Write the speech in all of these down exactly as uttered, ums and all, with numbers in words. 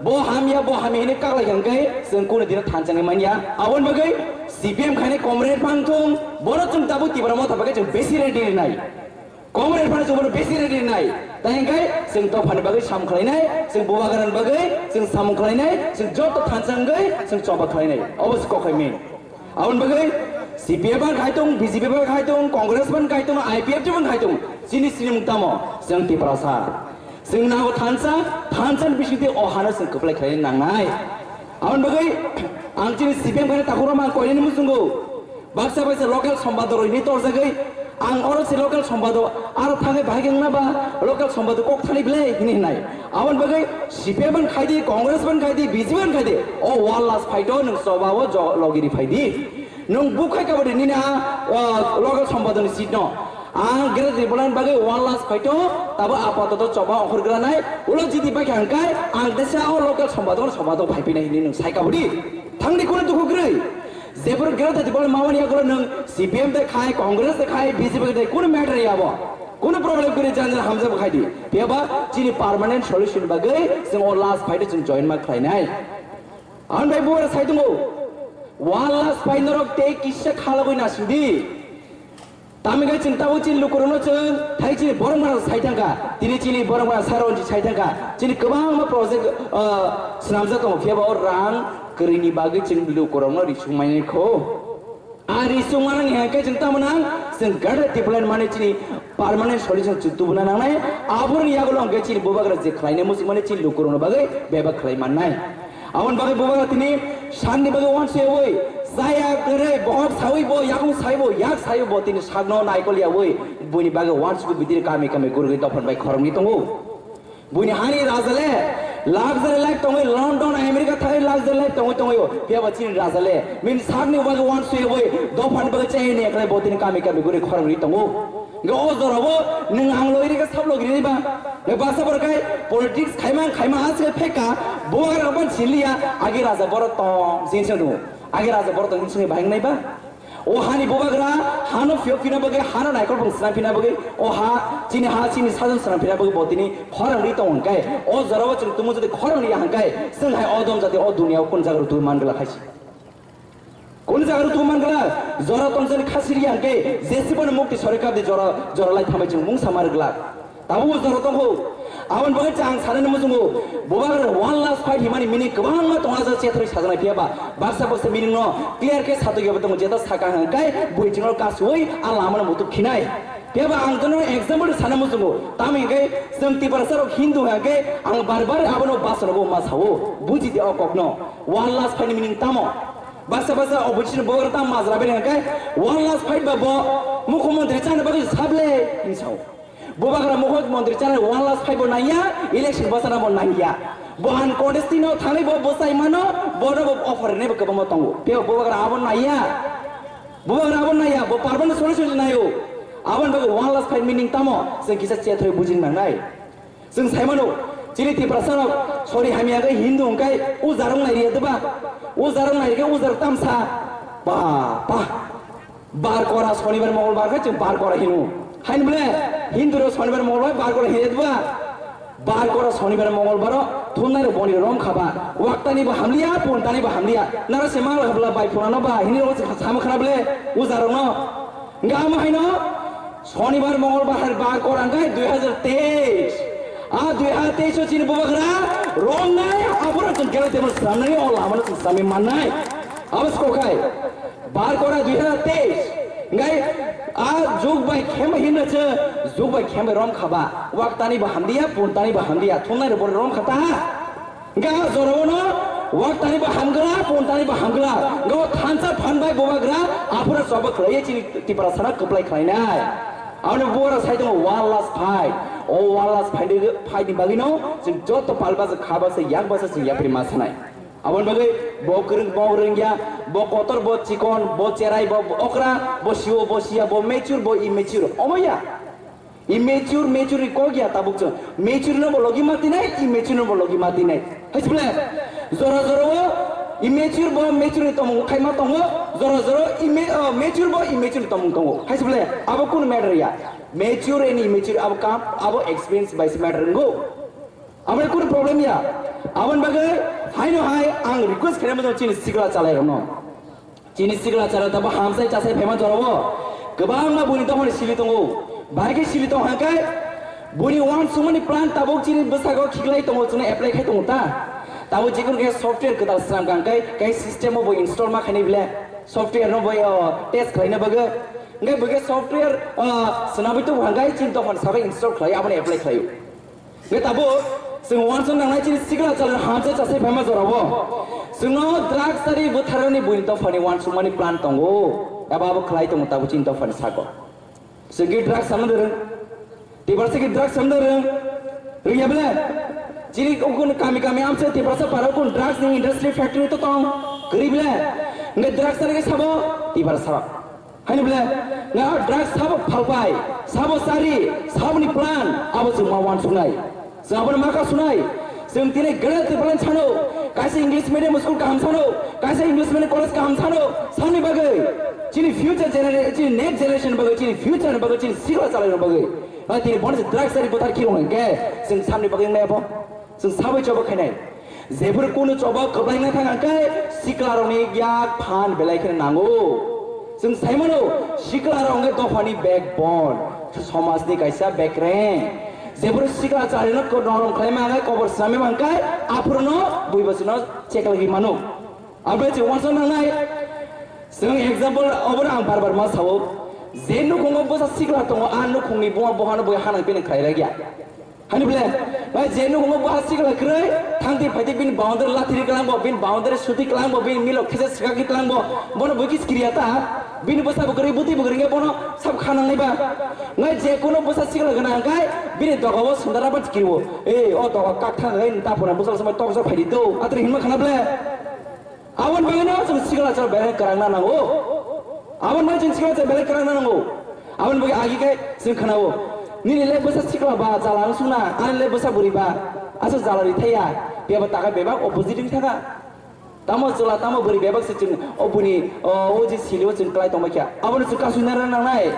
Bo hamya, bo hamya hinwi kaklai kha hwnkhe chwng kunu dino thansa wngwi manya. Aboni bagwi C P M khainai comrade phang thung, bono chwng tabuk Tipra Motha bagwi chwng besi ready rinai. Comrade phano chwng bono besi ready rinai. Tai hwnkhe chwng dophani bagwi samung khlainai, chwng bubagrani bagwi chwng samung khlainai, chwng joto thansa wngwi chwng choba khlainai. Obo se kokhai min. Aboni bagwi C P M ban khai tong, B J P ban khai tong, Congress ban khai tong, I P F T ban khai tong, chini sinimung tamo? Chwng Tiprasa. Chwng nago thansa, thansa ni bisingtwi o hano chwng kwplai khlaina nangnai. Aboni bagwi ang chini C P M khainai takhukrok mang koinani muchungo baksa baksa local sombado rwini torjagwi ang oro se local sombado aro thangwi bahai wngna ba local sombado kok thani ble hini hinai. Aboni bagwi C P M ban khaidi, Congress ban khaidi, B J P ban khaidi, o one last fight o nwng choba o jo-, logiri phaidi. Nwng bukhai kabadi nini a, o, local sombado ni seat no. Ang Greater Tipraland bagwi one last fight o, tabo apatoto choba ongkhor granai, ulo jiti bai kha hwnkhe ang teisa o local sombado no sombado phai phinai hinwi nwng sai kabadi. Thangdi kunu dukhu kwrwi. Jephuru Greater Tipraland mamani yagulo nwng C P M de khai, Congress de khai, B J P de khai, kunu matter ya bo. Kunu problem kwrwi, jan jan hamjak bo khai di. Phiya ba chini permanent solution bagwi chwng o last fight o chwng join ma khlainai. Ang bai bubar sai tongo. One last fight norok tei kisa khalogwi nasing di. Tamni hwnkhe chwng tabuk chini lukurokno chwng thai chini borok mano sai thangkha. Tini chini borok mano Saronji sai thangkha. Chini kwbangma project, ah, swnamjak tongo, phiya ba o rang kwrwini bagwi chwng lukurokno risuk mani kho. A risuk mani hwnkhe chwng tamo nang, chwng Greater Tipraland mani chini permanent solution chwng tubuna nangnai. Aboroni yagulo hwnkhe chini bubagra je khlainai muchung mani chini lukurokno bagwi bebak khlai mannai. Aboni bagwi bubagra tini sakni bagwi uansukyawi, chaya kwrwi, bohok sawi bo, yakung sawi bo, yak sawi bo, tini sakno naikol yawi, buini bagwi uansukwi bidiri kami kami gurgwi dophani bai khoroknwi tongo. Buini hani raja le luxury life tongwi, London, America thangwi luxury life tongwi tongwi o. Phiya ba chini raja le, bini sakni bagwi uansukyawi, dophani bagwi chayani yakhlai bo tini kami kami gurgwi khoroknwi tongo. Hwnkhe o jorao nwng ang logi rikha sab logi rini ba. Hwnkhe baksa borok khai politics khaima khaima aswk phekha bo rok ban sinliya agi raja borok tong sing sing dungo. Agi raja borok tong sing bahai nai ba. O hani bubagra hano phiyok phina bagwi hano naikol bung swnam phina bagwi o ha chini ha chini sajwk swnam phina bagwi bo tini khorang ri tong hwnkhe o jorao chwng tumu jodi khorang ri hwnkhe chwng hai odom jati o duniya o kun jaga rw twi man gla khaisi. Kunu jaga rw tongmani gana jora tongchani khasi riya hwnkhe jesi bono mukti sorikar di jora jora lai thambai chwng mungsa ma rwgwlak. Tabuk jora tongkho. Aboni bagwi chwng sanani muchungo bubagra one last fight himani meaning kwbangma tongo, ajak chetharwi sajaknai phiya ba baksa baksa meaning no clear khe satwi yaba tongo, jeta saka hwnkhe bui chwngno kasuwi a lamano mutuk khinai. Phiya ba ang jono example sana muchungo, tamo hwnkhe chwng Tiprasa rok Hindu hwnkhe ang bar bar abono bachano bo ma sao, buji di o kokno. One last fight ni meaning tamo? Baksa baksa opposition bubagra ta majra bini hwnkhe one last fight ba bo mukhyamantri chana bagwi sable hinwi sao. Bubagra mukhyamantri chana one last fight bo nangya, election bwsana bo nangya. Bo uncontested no thangwi bo bwsai mano, bono bo offer rinai bo kwbangma tongo. Tei bubagra abo nangya. Bubagra abo nangya, bo permanent solution naio. Aboni bagwi one last fight meaning tamo? Chwng kisa chetharwi bujina nangnai. Chwng sai mano, chini Tiprasa rok sori hamya khe Hindu hwnkhe ujarok nai riya deba? Ujarok nai rikhe ujar tamsa. Ba, ba. Bar kora sonibar mongolbar khe chwng bar kora hino. Hain bole Hindu rok sonibar mongolbar bar kora hino deba? Bar kora sonibar mongolbaro thumnai rok boni rom khaba. Waktani bo hamliya, puntani bo hamliya. Nara se mangla habla bai phunano ba hini rok sama khana bole ujarokno. Hwnkhe amo haino Sonibar, Mongolbar hai bar kora hwnkhe dui hajar teis. A dui hajar teis o chini bubagra romnai, aborok chwng kelo tebol swnamnai, o lamano chwng swnamwi mannai. Abo se kokhai bar kora dui hajar teis. Hwnkhe a jug bai khem bai hinna se, jug bai khem bai rom khaba. Waktani bo hamdiya, puntani bo hamdiya, thumnai rok bo rom kha ta. Hwnkhe a jorao no waktani bo hamgwla, puntani bo hamgwla. Hwnkhe o thansa phan bai bubagra aphuru choba khlaiwi chini Tiprasano kwplai khlainai. Aboni bubagra sai tongo one last fight. O one last fight ni, fight ni bagwi no chwng joto pal basa, kha basa, yak basa chwng yapri ma sanai. Aboni bagwi bo kwrwng, bo rwngya, bo kotor, bo chikon, bo cherai, bo okra, bo siwo, bo siya, bo mature, bo immature. Omo ya? Immature, mature ni kok ya tabuk chwng. Mature no bo logi ma tinai, immature no bo logi ma tinai. Hai se bole, jora jora o immature bo mature ni tongmung khai ma tongo, jora jora o imma-, o mature bo immature ni tongmung tongo. Hai se bole, abo kunu matter ya. Mature and immature abo kam, abo experience bai se matter wngo. Abo kunu problem ya. Aboni bagwi Haino hai ang request khainai mano chini sikla chalairokno. Chini sikla chalairok tabuk hamsai chasai phaima jorao kwbangma buini dophani sili tongo. Bahai khe sili tong hwnkhe buini uansukmani plan tabuk chini bwskango khiklai tongo, chwngno apply khai tongo ta. Tabuk jikunu khe software kwtal swnam kha hwnkhe, kai system o bo install ma khainai bile. Software no bo, o, test khlaina bagwi. Hwnkhe bo khe software, o, swnamwi tubu hwnkhe chini dophani sabai install khlai, abono apply khlaio. Hwnkhe tabuk chwng uansuk nangnai chini sikla chalairok hamsai chasai phaima jorao. Chwngno drugs ari bwtharnani buini dophani uansukmani plan tongo. Eba abo khlai tongo tabuk chini dophani sako. Chwng ki drugs samna de rwng. Tiprasa ki drugs samna de rwng. Rwngya bele? Chini ukun kami kami amsa Tiprasa para ukun drugs ni industry factory to tong. Kwrwi bele? Hwnkhe drugs ari khe sabo Tiprasa. Haino bele, nga drugs sabo phalpai, sabo chari, saboni plan, abo chwng ma uansuknai. Chwng abono ma kasunai. Chwng tini Greater Tipraland sano, kaisa English medium school kaham sano, kaisa English medium college kaham sano, samni bagwi, chini future generation, chini next generation bagwi, chini future ni bagwi, chini sikla chalairok bagwi. Ba tini bono se drugs chari bwthar khiro hwnkhe, chwng samni bagwi wngnai abo. Chwng sabai choba khainai. Jephuru kunu choba kwplaina thang hwnkhe siklarokni yak phan belai kheno nango. Chwng saimano siklarok hwnkhe dophani backbone, somajni kaisa bekreng. Jephuru sikla charino ko-, norom khlaima hwnkhe kobor swnamwi mankhe aphuru no bui bwswkno cheklagwi mano. Aboni chwng uansuk nangnai. Chwng example obono ang bar bar ma sao. Je nukhungo bwsa sikla tongo, a nukhungni buma bohano bui hanang pinang khlai rwgya. Hani bole, bai je nukhungo bwsa sikla kwrwi, thangti phaiti bini boundary lathiri kwlangbo, bini boundary suti kwlangbo, bini milok khesa swkakti kwlangbo, bono bui kis kiriya ta, bini bwsa bo kwrwi, bwtwi bo kwrwi hwnkhe bono sab khanangnai ba. Ngai je kuno bwsa sikla gwnang hwnkhe, bini doga o sundara ba kiriwo. Ei, o doga kak thang hwnkhe ta phuna bwsa samai tokjak phaidi do, atri hinma khana bole. Aboni bagwino chwng sikla chwng belai kwrwngna nango. Aboni bagwi chwng sikla chwng belai kwrwngna nango. Aboni bagwi agi khe chwng khnao. Nini le bwsa sikla ba jala wng sungna, ani le bwsa bwrwi ba. Aswk jala ri thaya. Phiya ba takhai bebak opposite wng thaka. Tamo chwla tamo bwrwi bebak se chwng o buni, o, o je sili o chwng kwlai tongbai kha. Abono chwng kasui nang nangnai.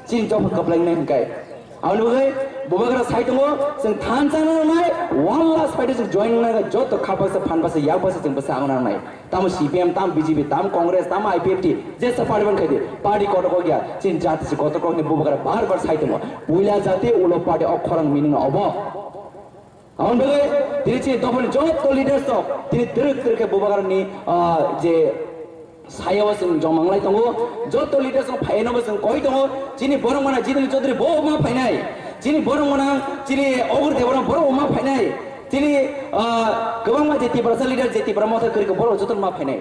Chini job kwplai nai hwnkhe. Aboni bagwi bubagra sai tongo, chwng thansa nangnai, one last fight chwng join nangnai, joto kha baksa phan baksa yak baksa chwng bwsa ang nangnai. Tamo C P M, tamo B J P, tamo Congress, tamo I P F T, jesa party ban khaidi, party kotor kok ya, chini jati se kotor kok ni bubagra bar bar sai tongo. Puila jati ulo party o khorang meaning obo. Aboni bagwi tini chini dophani joto leaders rok tini twrwk twrwk khe bubagrani, ah, je saya o chwng joma wnglai tongo, joto leaders rok phaino bo chwng koi tongo, chini borok mana Jitendra Chaudhary bo ma phainai, chini borok mana chini Ogur Debbarma borok ma phainai, chini, ah, kwbangma je Tiprasa leader je Tipra Motha kwrwi khe borok joto ma phainai.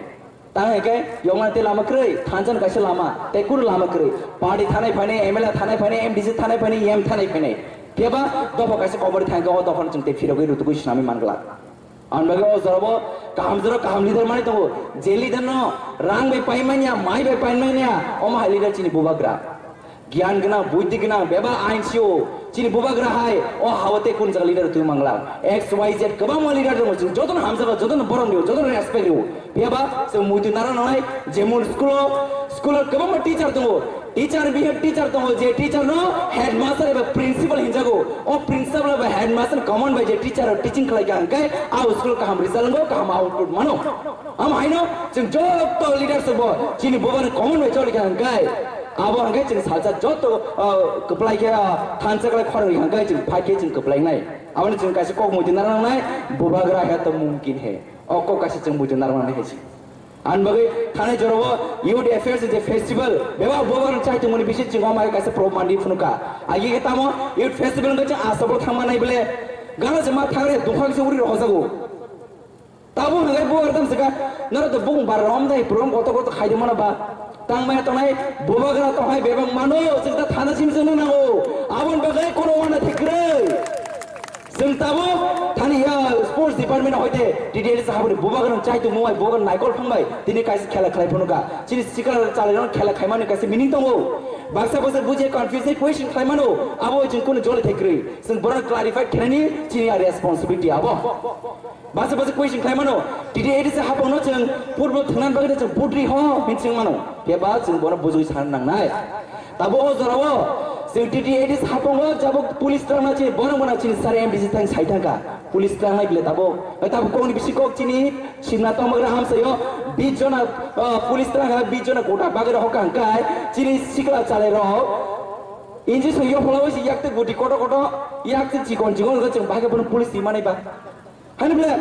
Tang hwnkhe yokna tei lama kwrwi, thansa ni kaisa lama, tei kunu lama kwrwi. Party thanai phainai, M L A thanai phainai, M D C thanai phainai, M thanai phainai. Phiya ba dopha kaisa kobori thangkhe o dophano chwng tei phirogwi rutugwi swnamwi man glak. Ang bagwi o jorabo kaham jora kaham leader mani tongo. Je leader no rang bai pai manya, mai bai pai manya, omo hai leader chini bubagra. Giyan gwnang, buddhi gwnang, bebak ain sio, chini bubagra hai, o hao tei kun jaga leader twi mangla. X Y Z kwbangma leader tongo, chwng jotono hamjago, jotono borom rio, jotono respect rio. Phiya ba chwng muitu nara nangnai, jemon school o, school o kwbangma teacher tongo. Teacher bihe teacher tongo, je teacher no headmaster eba principal hinjago. O principal eba headmaster common bai je teacher o teaching khlai kha hwnkhe, a school kaham result wngo, kaham output mano. Amo haino chwng joto leaders bo chini bubagra common bai choli kha hwnkhe, abo hwnkhe chwng salsa joto, ah, kwplai khe, ah, thansa kwlai khorang ri hwnkhe chwng phai khe chwng kwplai nai. Aboni chwng kaisa kok muitu nara nangnai, bubagra hai to mumkin hai. O kok kaisa chwng muitu nara nangnai hai se. Ani bagwi thanai jorao Youth Affairs je festival, bebak bubagra chai tongmani bisi chwng omai kaisa program mandi phunukha. Agi khe tamo Youth Festival hwnkhe chwng asabol thangma nai bole, gana se ma thangre dungkhang se uri rohojago. Tabuk hwnkhe bubagra tamo se kha, noro to bung bar rom dai, program kotor kotor khai de mano ba. Tangmaya tongnai bubagra tongnai bebak mano, chwng ta thana sim chwng nango. Aboni bagwi kono wana thik kwrwi. Chwng tabuk thani ya sports department hoite T D S haboni bubagrang chai tongmung bai bubagrang naikol phang bai tini kaisa khela khlai phano kha. Chini sikla chalairok khela khaimani kaisa meaning tongo. Baksa baksa bujiya confuse question khlai mano, abo chwng kunu jole thai kwrwi. Chwng bono clarify khlainani chini ya responsibility abo. Baksa baksa question khlai mano, T D S habangno chwng football thwngna bagwi chwng putri ho hin chwng mano. Phiya ba chwng bono bujui san nangnai. Tabuk o jorao Chwng T T A D haphongo jabo police twlangna chini borok mona chini sir M D C thang sai thangkha. Police twlangnai bile tabuk. Tabuk kokni bisi kok chini simna tongmagra hamsayo bis jona, ah, police twlangkha bis jona kota bagwi rok hokha hwnkhe chini sikla chalairok injection yopholo si yakte guti koto koto yakte chikon chikon chwng bagwi bono police twimanai ba. Hani bile,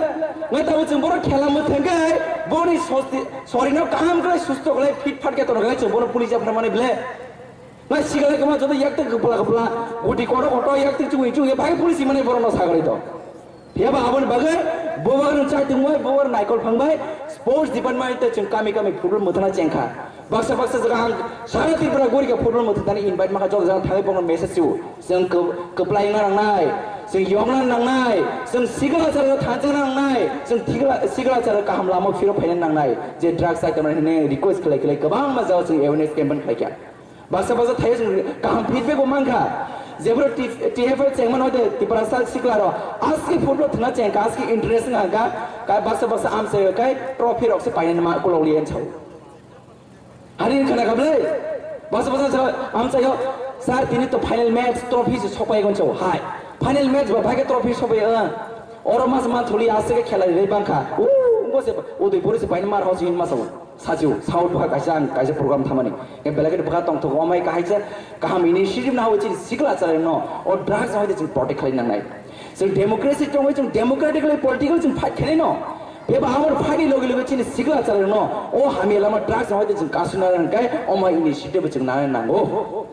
ngai tabuk chwng borok khela mwthangkhe, boni sosti, sorino kaham khlai, susto khlai, fit fat khe tono khlai chwng bono police yapharmani bile. Ngai sigala kama joto yakte kwpla kwpla, guti koto koto, yakte chungwi chungwi, bai police mani borokno sagari to. Phiya ba aboni bagwi, bobar no chai tungbai, bobar naikol phangbai, sports department te chwng kami kami football mwthana chengkha. Baksa baksa jaga ang sara Tripura gori khe football mwthang tani invite makha joto jang thangwi bono message siu. Chwng kw-, kwplai wngna nangnai, chwng yokna nangnai, chwng sikla chara thansa nangnai, chwng thikla-, sikla chara kaham lama phiro phaina nangnai. Je drugs item rok hwnwi request khlai khlai kwbangma jaga chwng awareness campaign khlaikha. Baksa baksa thaio chwng kaham feedback bo mankha. Jephuru T-, T F L chengmano hoite Tiprasa sikla rok aski football thwna chengkha, aski interest wngkha, ka baksa baksa amchai kai trophy rok se painani ma kulokliya chao. Hari khana khablai. Basa basa sa amchayo, sir, tini to final match trophy se sopai gon chao. Hai. Final match ba bhai trophy sopai ang. Oro mas man thuli ase ke khela ri bangkha. U, ngo se, o dui pori se pain mar house in mas. Sajiu, sao bha kaisa ang kaisa program thamani. Ke belai ke bha tong thok omai kahai se kaham initiative na hoichi sikla chale no. O drugs hoite chwng protect khlai nangnai. Chwng democracy tongwi chwng democratically political chwng fight khlai no. Beba amor fight ni logi logi chini sikla chale no. O hamya lama drugs hoite chwng kasuna rang kai oma initiative chwng nana nango.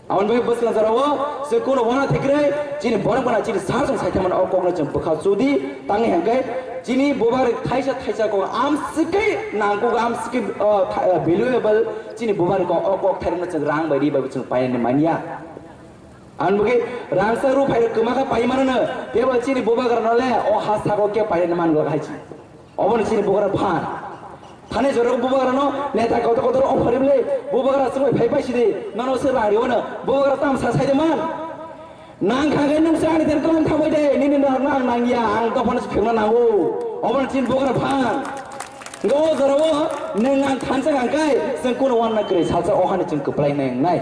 Amon bai bwskang jora o, se kuno wana thikre, chini borok bana chini sar jong saithaman o kokno chwng bwkha chudi, tangi hangkai, chini bubar thaisa thaisa kok am sikai nangkuk am sikai, o, tha-, o, valuable, chini bubar kok o kok thairokno chwng rang bai ri bai chwng painani manya. Amon bwkhe rangsa ru phairok kwmakha paimanano, tebo chini bubagrano le o ha sago ke painani man glak hai chi. Obono chini bubagra phan. Thani jorok bubagrano neta kotor kotor offer ble bubagra sumai phai pai sidi nono se rang riwano bubagra tam sa sai de man. Nang kha khe nung sa ani den tong thabai de nini rang nang nang ya ang dophano se phirna nango. Obono chini bubagra phan. Ngo jora o nung ang thansa kang kai seng kuno wan na kre salsa ohani ching kwplai nang nai.